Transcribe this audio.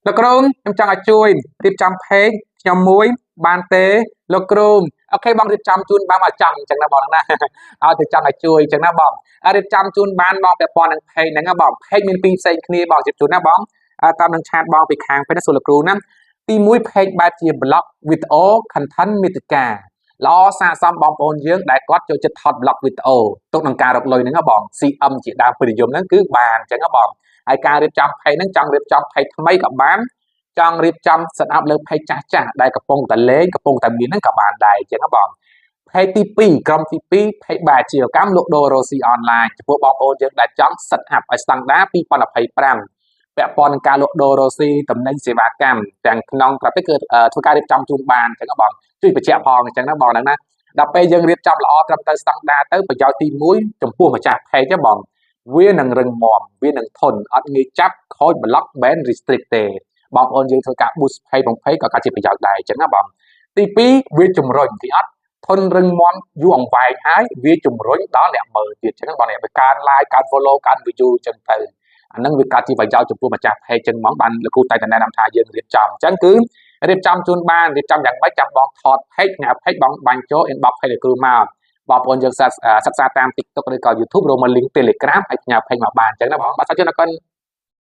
លោកគ្រូខ្ញុំចង់ឲ្យជួយរៀបចំ page ខ្ញុំមួយបានទេលោកគ្រូOK បងរៀបចំជូនបានមកចង់អញ្ចឹងណាបងណាឲ្យទៅចង់ឲ្យជួយអញ្ចឹងណាបងរៀបចំជូនបានបងពាក់ព័ន្ធនឹង page ហ្នឹងណាបង page មានពីរផ្សេងគ្នាបងជម្រាបជូនណាបងតាមនឹង chat បងពីខាង page ណាសួរលោកគ្រូណាទី1 page បែបជា blog វីដេអូ content មាតិកាល្អស័ក្តិសមបងប្អូនយើងដែលគាត់ចូលចិត្តថត blog វីដេអូទុកនឹងការរកលុយហ្នឹងណាបង CM ជាដើមពេញនិយមហ្នឹងគឺបានអញ្ចឹងណាបងហើយការរៀបចំ page ហ្នឹងចង់រៀបចំ page ថ្មីក៏បានចង់រៀបចំ set up លើ page ចាស់ចាស់ដែលកំពុងតែលេងកំពុងតែមានហ្នឹងក៏បានដែរអញ្ចឹងណាបង page ទី2ក្រុមទី2 page បែបអាជីវកម្មលក់ដូររកស៊ីអនឡាញចំពោះបងប្អូនយើងដែលចង់ set up ឲ្យស្តង់ដា2025ពាក់ព័ន្ធនឹងការលក់ដូររកស៊ីតំណែងសេវាកម្មទាំងក្នុងប្រទេសគឺធ្វើការរៀបចំជូនបានអញ្ចឹងណាបងជួយបញ្ជាក់ផងអញ្ចឹងណាបងហ្នឹងណាដល់ពេលយើងរៀបចំល្អត្រឹមត្រូវស្តង់ដាទៅប្រយោជន៍ទី1ចំពោះម្ចាស់ page ហ្នឹងបងវានឹងរឹងមាំវានឹងធន់អត់ងាយចាប់ខូច block ban restrict ទេបងប្អូនយើងធ្វើការ boost page បង page ក៏កើតជាប្រយោជន៍ដែរអញ្ចឹងណាបងទី2វាជំរុញទីអត់ធន់រឹងមាំយូរអង្វែងហើយវាជំរុញដល់អ្នកមើលទៀតអញ្ចឹងបងអ្នកវាកើន like កើន follow កើន view អញ្ចឹងទៅអាហ្នឹងវាកើតជាប្រយោជន៍ចំពោះម្ចាស់ page ចឹងហ្មងបានលោកគ្រូតែតែណែនាំថាយើងរៀបចំអញ្ចឹងគឺរៀបចំជូនបានរៀបចំយ៉ាងម៉េចចាំបងថត page ផ្ញើ page បងបាញ់ចូល inbox page លោកគ្រូមកបងប្អូនយើងសិក្សាតាម TikTok ឬក៏ YouTube រកមក link Telegram ហើយផ្ញើ page មកបានអញ្ចឹងណាបងបាទសូមជម្រាបអរគុណ។